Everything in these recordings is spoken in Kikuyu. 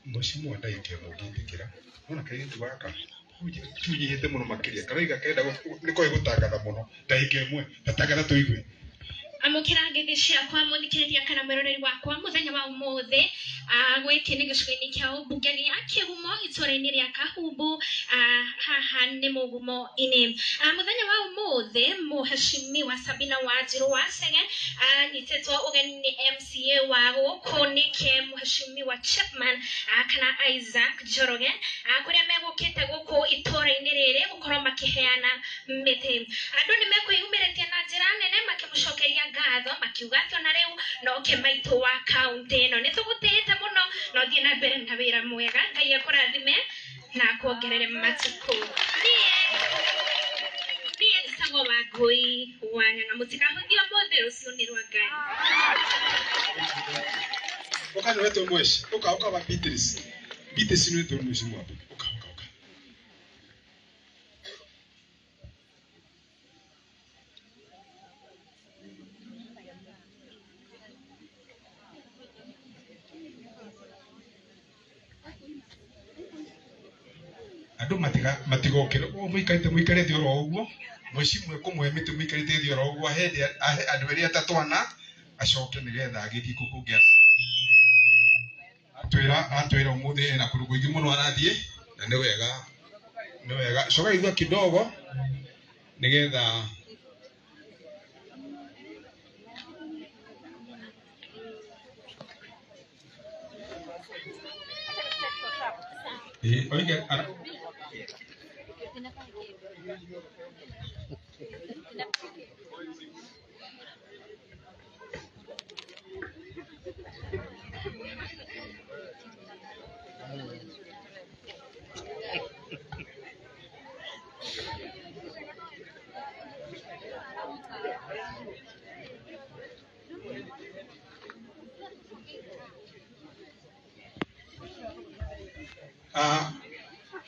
Mheshimiwa ndagĩka ĩmwe ũngĩtĩkĩra nona kairĩtu gaka tunyihĩte mũno makĩria karoiga kenda nĩkoĩ gũtangatha mũno ndagĩka ĩmwe tatangatha tũigue. Amũkĩra ngeithi ciakwa mũthikĩrĩria kana mwĩroreri wakwa mũthenya wa ũmũthĩ. Gĩkĩ nĩ gĩcigo-inĩ kĩa ũmbunge gĩa Kĩgumo itũũra-inĩ rĩa Kahumbu, haha nĩ Mũgumo-inĩ. Mũthenya wa ũmũthĩ mũheshimiwa Sabina Wanjirũ wa Chege anyitĩtwo ũgeni nĩ MCA wa gũkũ nĩke mũheshimiwa Chapman kana Isaac Njoroge, kũrĩa megũkĩte gũkũ itũũra-inĩ rĩrĩ gũkorwo makĩheana mĩtĩ. Andũ nĩ mekwĩyumĩrĩtie na njĩra nene makĩmũcokeria ngatho makiuga atĩ ona rĩu no kĩmaitũ wa kaũntĩ ĩno. Nĩ tũgũtĩĩte mũno na ũthiĩ na mbere na wĩra mwega. Ngai akũrathime na akuongerere matukũ. Niĩ njĩtagwo Wangũi wa Ng'ang'a. Mũtikahũthie ũmũthĩ, rũciũ nĩ rwa Ngai. Ũka nĩwetwo mweshi ũka ũka wa Beatrice. Beatrice nĩwetwo mheshimiwa ũka ũka ũka. Andũ matigokĩre ũguo mũikarĩte mũikarĩte oro ũguo mheshimiwa ekũmũhe mĩtĩ mũikarĩte thĩ oro ũguo ahe andũ erĩ atatũ ana acoke nĩgetha agĩthiĩ kũu kũngĩ. Atwĩra ũmũthĩ ena kũndũ kũingĩ mũno arathiĩ na nĩ wega nĩ wega. Coka thutha kidogo nĩgetha oige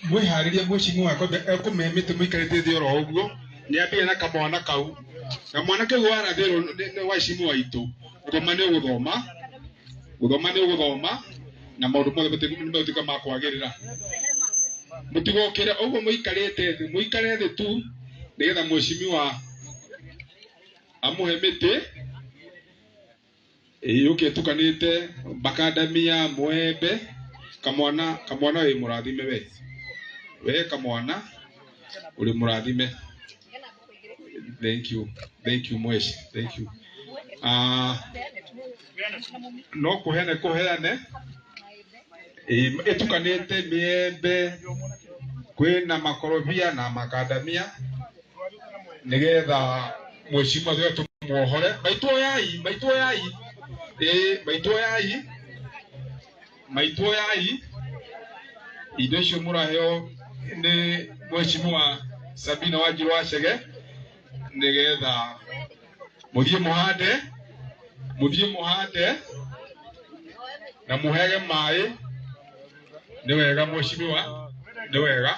mwĩharĩrie mheshimiwa ekũmĩhe mĩtĩ mũikarĩte thĩ oro ũguo nĩ ambie na kamwana kau. Kamwana kau warathĩrwo nĩ waheshimiwa witũ gũthoma nĩ ũgũthoma gũthoma nĩ ũgũthoma na maũndũ mothe nĩ megũtuĩka ma kwagĩrĩra. Mũtigokĩre ũguo mũikarĩte thĩ mũikare thĩ tu nĩgetha mheshimiwa amũhe mĩtĩ yũke ĩtukanĩte makandamia mwembe. Kamwana kamwana wĩ mũrathime we kamwana ũrĩ mũrathime. Thank you, thank you mweshi, thank you. No kũheane kũheane ĩtukanĩte mĩembe kwĩna makorobia na makandamia nĩgetha mheshimiwa tuge tũmuohore. Maitũ oyai, maitũ oyai, maitũ oyai, maitũ oyai indo icio mũraheo nĩ mheshimiwa Sabina Wanjirũ wa Chege nĩgetha mũthiĩ mũhande mũthiĩ mũhande na mũhege maĩ. Nĩ wega mheshimiwa, nĩ wega.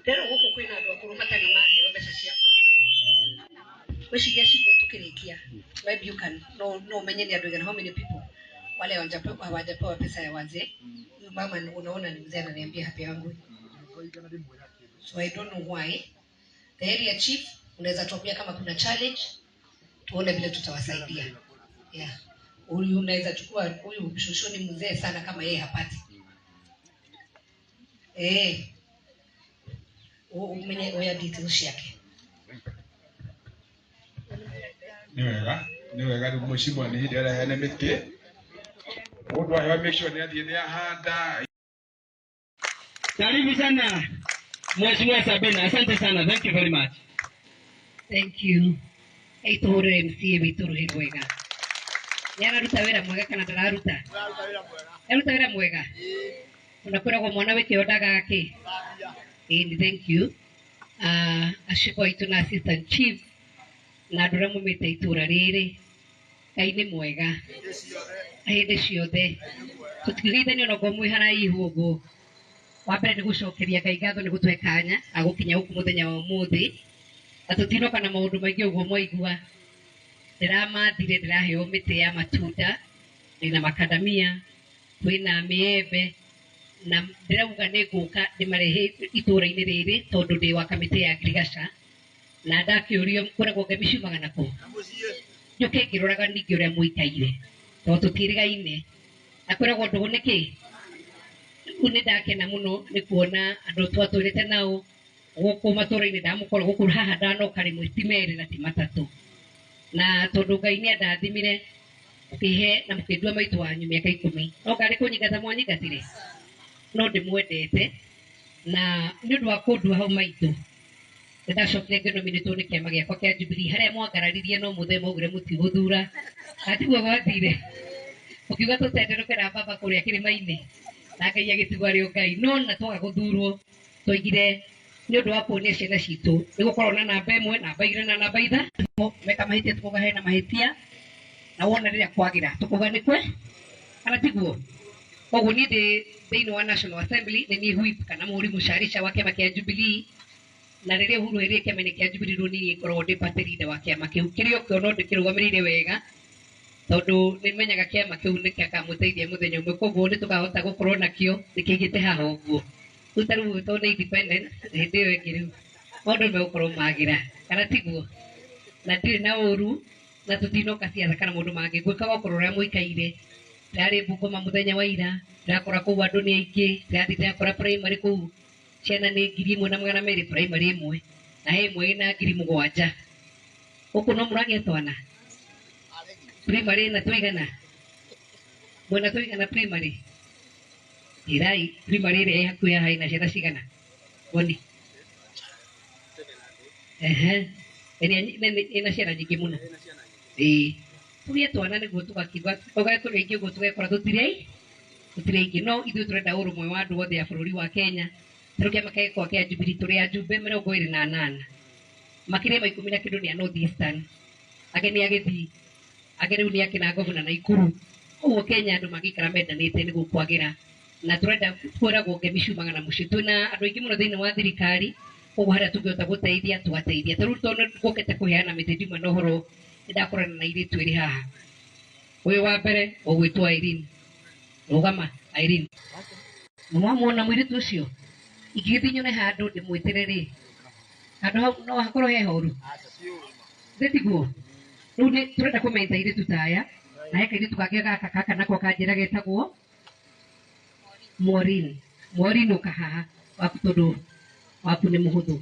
Rĩrĩ gũkũ kwĩna andũ akũrũ matarĩ maheo mbeca cia gwĩciria cigo tukĩrĩkia. Maybe you can no no umenye ni andũ aigana, how many people wale hawajapewa pesa ya wazee. Huyu mama unaona ni mzee ananiambia hapeangwi. So I don't know why. The area chief unaweza tuambia kama kuna challenge tuone vile tutawasaidia. Yeah. Huyu unaweza chukua huyu shosho ni mzee sana kama yeye hapati. Umenye oya details yake. Nĩ wega nĩ wega rĩu mheshimiwa nĩ hĩndĩ araheana mĩtĩ mũndũ aheo make sure nĩ athiĩ nĩ ahanda. Karibu sana Mheshimiwa Sabina, asante sana, thank you very much. Thank you. Aitũhũrĩre MCA witũ rũhĩ rwega. Nĩ araruta wĩra mwega kana ndararuta? Araruta wĩra mwega. Ona kwĩragwo mwana wĩ kĩo ndagaga kĩ. Ĩĩ, thank you. Aciko aitũ na assistant chief na andũ arĩa mumĩte itũũra rĩrĩ. Ngai nĩ mwega hĩndĩ ciothe. Tũtikĩgeithania onokorwo mwĩ haraihu ũguo. Wa mbere nĩ gũcokeria Ngai ngatho nĩ gũtũhe kanya ga gũkinya gũkũ mũthenya wa ũmũthĩ. Na tũtinoka na maũndũ maingĩ ũguo mwaigua. Ndĩramathire ndĩraheo mĩtĩ ya matunda, ndĩna makadamia, kwĩna mĩembe, na ndĩrauga nĩ ngũka ndĩmarehe itũũra-inĩ rĩrĩ tondũ ndĩ wa kamĩtĩ ya ngirigaca. Na ndakĩũrio kwĩragwo ngemi ciumaga nakũ. Njũke ngĩroraga ningĩ ũrĩa mũikaire tondũ tũtiĩrĩgaine. Na kwĩragwo ndũgũ nĩ kĩ? Rĩu nĩ ndakena mũno nĩ kuona andũ twatũrĩte nao gũkũ matũũra-inĩ, ndamũkora gũkũ haha ndanoka rĩmwe ti merĩ na ti matatũ. Na tondũ Ngai nĩ andathimire mũkĩhe na mũkĩndua maitũ wanyu mĩaka 10, no ngarĩ kũnyingata mwanyingatire, no ndĩmwendete. Na nĩ ũndũ wa kũndua hau maitũ, nĩndacokire ngĩnominĩtwo nĩ kĩama gĩakwa kĩa Jubilee harĩa mwangararirie no mũthee mwaugire mũtigũthura. Atiguo gwathire, ũkiuga tũtenderũke na baba kũrĩa kĩrĩma-inĩ, na Ngai agĩtigwo arĩ o Ngai. No na twaga gũthurwo twaigire nĩ ũndũ wa kuonia ciana citũ nĩ gũkorwo na namba 1, namba 2 na namba 3. Meka mahĩtia tũkauga hena mahĩtia, na wona rĩrĩa kwagĩra tũkauga nĩ kwe kana tiguo. Koguo niĩ ndĩ thĩinĩ wa National Assembly, nĩ niĩ whip kana mũhũri mũcarica wa kĩama kĩa Jubilee. Na rĩrĩa Uhuru erire kĩama-inĩ kĩa Jubilee rĩu niĩ ngoragwo ndĩ party leader wa kĩama kĩu, kĩrĩa okĩo no ndĩkĩrũgamĩrĩire wega tondũ nĩmenyaga kĩama kĩu nĩkĩakamũteithia mũthenya ũmwe. Koguo nĩtũkahota gũkorwo nakĩo nĩkĩigĩte haha ũguo. Rĩu ta rĩu tondũ nĩ independent, hĩndĩ ĩyo ĩngĩ rĩu maũndũ nĩmegũkorwo magĩra kana tiguo. Na ndirĩ na ũru na tũtinoka ciatha kana maũndũ mangĩ, ngwĩkaga okorwo ũrĩa mũikaire. Ndĩrarĩ Bungoma mũthenya wa ira, ndĩrakora kũu andũ nĩ aingĩ, ndĩrathiĩ ndĩrakora primary kũu ciana nĩ 1200 primary ĩmwe, na he ĩmwe ĩna 7000. Gũkũ no mũragĩa twana primary ĩna tũigana, mwena tũigana primary? Ĩrai primary ĩrĩa ĩ hakuhĩ haha ĩna ciana cigana? Boni. Ehe, ĩrĩa nene ĩna ciana nyingĩ mũno. Ĩĩ, tũgĩe twana nĩguo tũgakiuga tũgage tũrĩ aingĩ ũguo tũgekora tũtirĩ aingĩ. No ithuĩ tũrenda ũrũmwe wa andũ othe a bũrũri wa Kenya. Tondũ kĩama gĩakwa kĩa Jubilee tũrĩ ajumbe 28, makĩria ma 10 na kĩndũ nĩ a North Eastern, angĩ nĩ a Gĩthii, angĩ rĩu nĩ akina governor Naikuru. Koguo Kenya andũ mangĩikara mendanĩte nĩguo kwagĩra. Na tũrenda kwĩragwo ngemi ciumaga na mũciĩ. Twĩna andũ aingĩ mũno thĩinĩ wa thirikari, koguo harĩa tũngĩhota gũteithia tũgateithia. Ta rĩu tondũ ngũkĩte kũheana mĩtĩ ndiuma na ũhoro, nĩndakorana na airĩtu erĩ haha. Ũyũ wa mbere ũgwĩtwo Irene. Rũgama Irene. Nĩwamuona mũirĩtu ũcio? Ingĩgĩthiĩ nyone handũ ndĩmwĩtĩre rĩ, handũ hau no hakorwo he horu? Thĩ tiguo? Rĩu nĩ tũrenda kũmenta airĩtu ta aya, na he kairĩtu kangĩ gaka gaka nako kanjĩra getagwo Maureen. Maureen ũka haha waku tondũ waku nĩ mũhũthũ.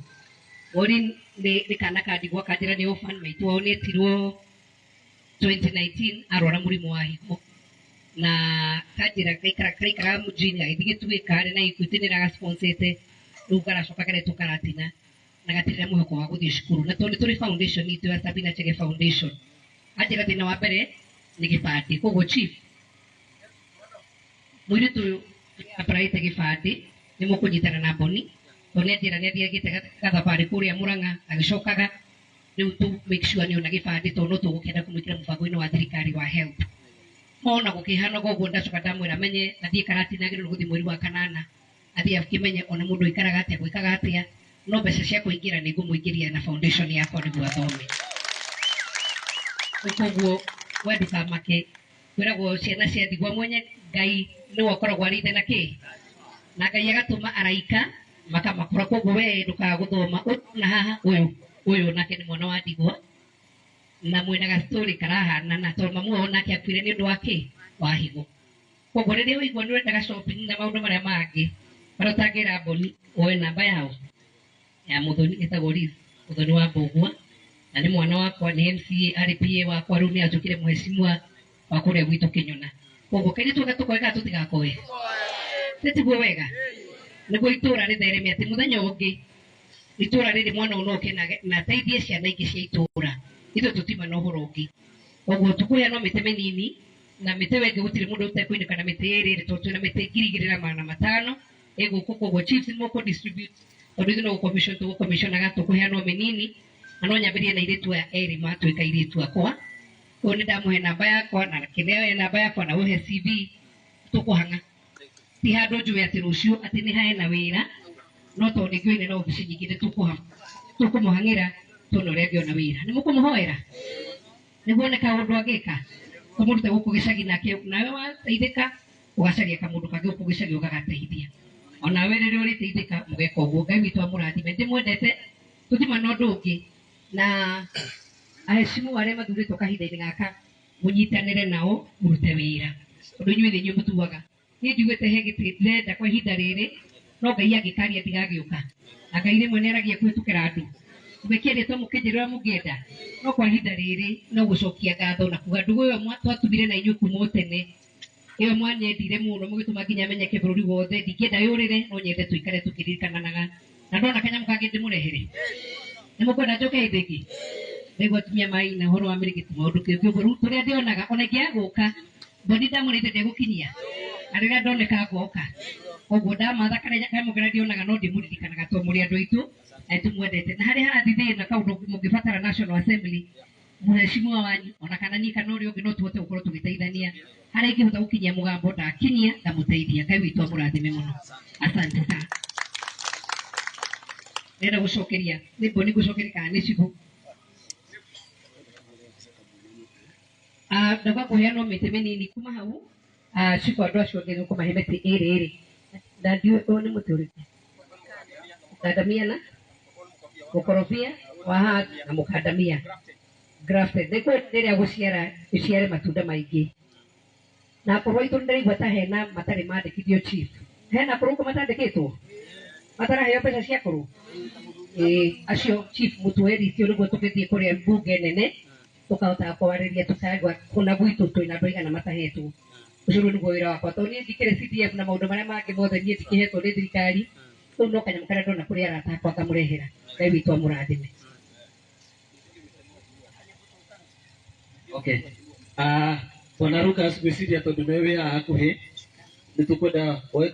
Maureen nĩ kana ka ndigwa kanjĩra nĩ orphan, maitũ wao nĩ etirwo 2019 arwara mũrimũ wa higo. Na kanjĩra kaikaraga mũjini agĩthiĩ gĩtugĩ karĩ na Equity nĩ ĩragasponsete, rĩu garacoka karetwo Karatina na gatirĩ na mwĩhoko wa gũthiĩ cukuru. Na tondũ nĩ tũrĩ foundation itũ ya Sabina Chege Foundation, anjĩra thĩna wa mbere nĩ gĩbandĩ. Koguo chief, mũirĩtu ũyũ applyĩte gĩbandĩ nĩ mũkũnyitana na Boni, tondũ nĩ anjĩra nĩ athiagĩte gathabarĩ kũrĩa Mũrang'a agĩcokaga. Rĩu tũ make sure nĩ ona gĩbandĩ tondũ no tũgũkĩenda kũmwĩkĩra mũbango-inĩ wa thirikari wa HELB. Ona gũkĩhana ũguo ndacoka ndamwĩra menye athiĩ Karatina agĩrĩirwo gũthiĩ mweri wa 8, athiĩ akĩmenye ona mũndũ aikaraga atĩa, gwĩkaga atĩa, no mbeca cia kũingĩra nĩ ngũmũingĩria na foundation yakwa nĩguo athome. Koguo we ndũkamake, kwĩragwo ciana cia ndigwa mwenye Ngai nĩwe ũkoragwo arĩ ithe na kĩ, na Ngai agatũma araika makamakora. Koguo we ndũkaga gũthoma. Ũna haha ũyũ nake nĩ mwana wa ndigwa na mwĩna gastori karahanana tondũ mamu wao nake akuire nĩ ũndũ wa kĩ, wa higo. Koguo rĩrĩa ũigua nĩ ũrendaga shopping na maũndũ marĩa mangĩ marĩa ũtangĩra Boni, woe namba yao ya Mũthoni ĩtagwo Liz Mũthoni wa Mbũgua, na nĩ mwana wakwa, nĩ MCA arĩ PA wakwa, rĩu nĩ anjũkire mheshimiwa wa kũrĩa gwitũ Kĩnyona. Koguo kairĩtu gaka tũkoe kana tũtigakoe? Nĩ tiguo wega? Nĩguo itũũra rĩthereme atĩ mũthenya ũngĩ itũũra rĩrĩ mwana ũyũ no oke na ateithie ciana ingĩ cia itũũra. Ithuĩ tũtiuma na ũhoro ũngĩ. Koguo tũkũheana no mĩtĩ mĩnini, na mĩtĩ ĩyo ĩngĩ gũtirĩ mũndũ ũtekũinũka na mĩtĩ ĩrĩ ĩrĩ, tondũ twĩna mĩtĩ 2500 ĩgũkũ. Koguo chiefs nĩ mũkũ distribute, tondũ ithuĩ no gũ-commission tũgũ-commissionaga, tũkũheana mĩnini, na no nyambĩrĩrie na airĩtu aya erĩ matuĩka airĩtu akwa. Koguo nĩ ndamũhe namba yakwa, na kĩneo namba yakwa, na ũhe CV, tũkũhang'a. Ti handũ njũĩ atĩ rũciũ atĩ nĩ hae na wĩra, no tondũ nĩ ngĩoine na obici nyingĩ nĩ tũkũmũhang'ĩra. Tuone ũrĩa angĩona wĩra. Nĩ mũkũmũhoera nĩguo one kaũndũ angĩka, tũmũrute gũkũ gĩcagi nake, nawe wateithĩka ũgacaria kamũndũ kangĩ gũkũ gĩcagi ũgagateithia, onawe rĩrĩa ũrĩteithĩka mũgeka ũguo. Ngai witũ amũrathime. Ndĩmwendete, tũtima na ũndũ ũngĩ na aheshimu arĩa mathurĩtwo kahinda-inĩ gaka, mũnyitanĩre nao mũrute wĩra, tondũ inyuĩ nĩ inyuĩ mũtuaga. Niĩ njuĩte he gĩtĩ ndĩrenda kwa ihinda rĩrĩ, no Ngai angĩkaria ndigagĩũka, na Ngai rĩmwe nĩ aragia kũhĩtũkĩra andũ. Mũkĩaria to mũkĩnjĩra ũrĩa mũngĩenda, no kwa ihinda rĩrĩ no gũcokia ngatho na kuga ndũgũ ĩyo twatumire na inyuĩ kuma o tene, ĩyo mwanyendire mũno mũgĩtũma nginya menyeke bũrũri wothe. Ndingĩenda yũrĩre, no nyende tũikare tũkĩririkananaga, na ndona kanyamũ kangĩ ndĩmũrehere. Nĩ mũkwenda njoke hĩndĩ ĩngĩ? Nĩguo atumia maina ũhoro wa mĩrĩgĩti maũndũ kĩũngĩ ũguo. Rĩu tũrĩa ndĩonaga ona ingĩaga gũka, mboni ndamũrĩte ndegũkinyia, na rĩrĩa ndoneka ngoka koguo ndamatha karĩa kanyamũ karĩa ndĩonaga no ndĩmũririkanaga, tondũ mũrĩ andũ aitũ na nĩtũmwendete. Na harĩa harathiĩ thĩna kaũndũ mũngĩbatara National Assembly, mũheshimiwa wanyu ona kana niĩ kana ũrĩa ũngĩ no tũhote gũkorwo tũgĩteithania. Harĩa ingĩhota gũkinyia mũgambo ndakinyia, ngamũteithia. Ngai witũ amũrathime mũno. Asante sana. Ndĩrenda gũcokeria nĩ mboni ngũcokeria kana nĩ cibũ? Ndauga kũheanwo mĩtĩ mĩnini kuma hau. Cibũ andũ acio angĩ nĩũkũmahe mĩtĩ ĩrĩ ĩrĩ, na ndiũĩ ũyũ nĩ mũtĩ ũrĩkũ. Mũkandamia na mũkorobia wa haha na mũkandamia grafted. Nĩ kwenda rĩrĩa gũciara ĩciare matunda maingĩ, na akorwo itũ nĩndĩraigua ta hena matarĩ mandĩkithio chief, hena akũrũ gũkũ matandĩkĩtwo mataraheo mbeca cia akũrũ. Ĩĩ, acio chief mũtuoe rithio nĩguo tũgĩthiĩ kũrĩa mbunge nene tũkahotaga kwarĩria tũkaigua kũna gwitũ twĩna andũ aigana matahetwo. Ũcio rĩu nĩguo wĩra wakwa, tondũ niĩ ndikĩrĩ CDF na maũndũ marĩa mangĩ mothe niĩ ndikĩhetwo nĩ thirikari. Rĩu no kanyamũ karĩa ndona kũrĩ arata akwa ngamũrehera. Ngai witũ amũrathime. Okay. Bwana Lucas, gwĩciria tondũ nĩwe wĩ haha hakuhĩ, nĩ tũkwenda woe